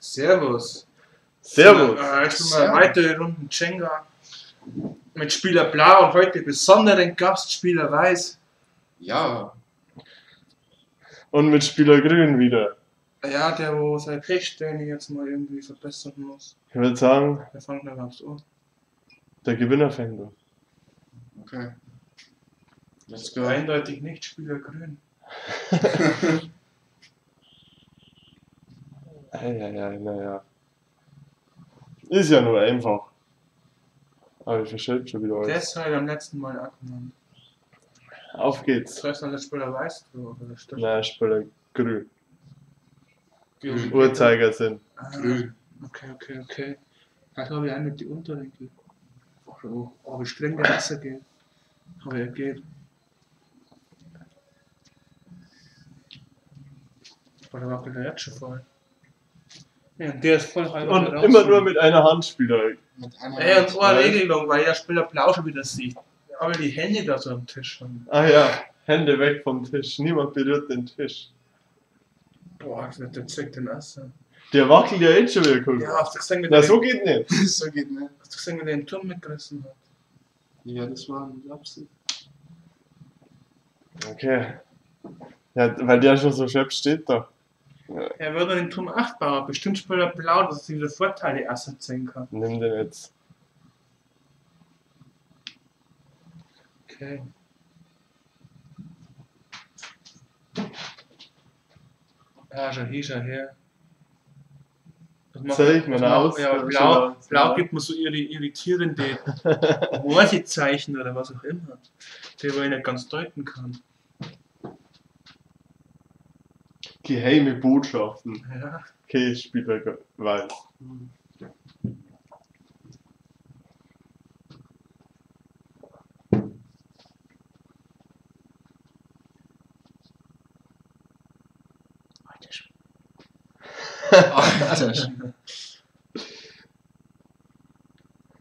Servus. Servus. Ich bin mal weitere Runden Jenga mit Spieler Blau und heute besonderen Gastspieler Weiß. Ja. Und mit Spieler Grün wieder. Ja, der wo sein Pechsträhne jetzt mal irgendwie verbessern muss. Ich würde sagen, Wir fangen da überhaupt an. Der Gewinner fängt an. Okay. Let's go. Eindeutig nicht Spieler Grün. Eieiei, naja. Ist ja nur einfach. Aber ich verschält schon wieder alles. Das habe ich beim letzten Mal auch genannt. Auf geht's. Das heißt dann der Spieler Weiß drauf, oder stimmt? Nein, Spieler Grün. Grün. Uhrzeigersinn. Ah, Grün. Okay. Da glaube ich auch mit die Unterlenkel. Oh, wie streng der Wasser geht. Aber er geht. Boah, der wackelt ja jetzt schon voll. Ja, und der ist voll halb Und raus. immer nur mit einer Hand, Spieler. Mit einer Ey, und Hand. so eine Regelung, weil der Spieler Blau schon wieder sieht. Aber die Hände da so am Tisch haben. Ah ja, Hände weg vom Tisch. Niemand berührt den Tisch. Boah, der zeigt den Asse. Der wackelt ja jetzt schon wieder, guck. Ja, hast du gesehen, wie Na, der, so geht nicht. So geht nicht. hast du gesehen, wie der den Turm mitgerissen hat? Ja, das war ein Absicht. Okay. Ja, weil der schon so schepp steht da. Er würde den Turm 8 bauen, bestimmt Spieler Blau, dass er wieder Vorteile erst sehen kann. Nimm den jetzt. Okay. Ja, schau hier, schau her. Das macht- Zeig mir das macht- aus, Ja, das Blau, ist Blau ja. gibt mir so ihre irritierende Morsezeichen oder was auch immer, die man nicht ganz deuten kann. Geheime Botschaften. Ja. Okay, Spieler Weiß. Alter.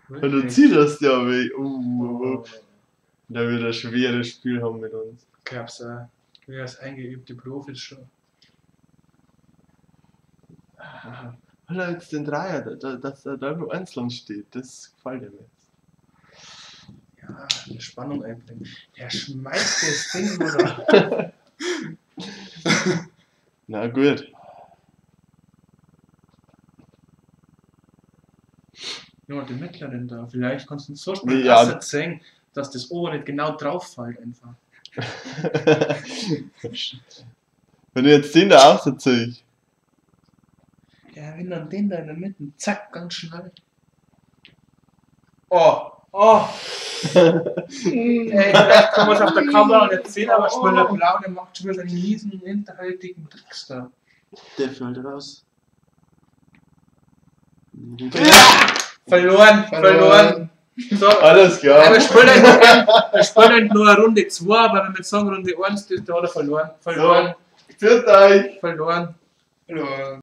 Und du zitterst ja weh. Da wird ein schweres Spiel haben mit uns. Glaub's auch. Wir als eingeübte Profis schon. Ah, Weil er jetzt den Dreier, dass er da nur einzeln steht, das gefällt mir jetzt. Ja, die Spannung einbringen. Der schmeißt das Ding oder? Na gut. Ja, und den mittleren da. Vielleicht kannst du ihn so schnell Ja. ja. sehen, dass das Ober nicht genau drauf fällt einfach. Wenn du jetzt den da ausziehe. Ja, wenn dann den da in der Mitte, zack, ganz schnell. Oh, oh. Ey, vielleicht kann man es auf der Kamera nicht sehen, aber Spieler Blau, der macht schon wieder seinen miesen, hinterhältigen Tricks da. Der fällt raus. Verloren, verloren. So, Alles klar. er spielt halt nur eine Runde 2, aber wenn wir jetzt sagen Runde 1, da hat er verloren. Verloren, Pfiat euch. verloren. Verloren.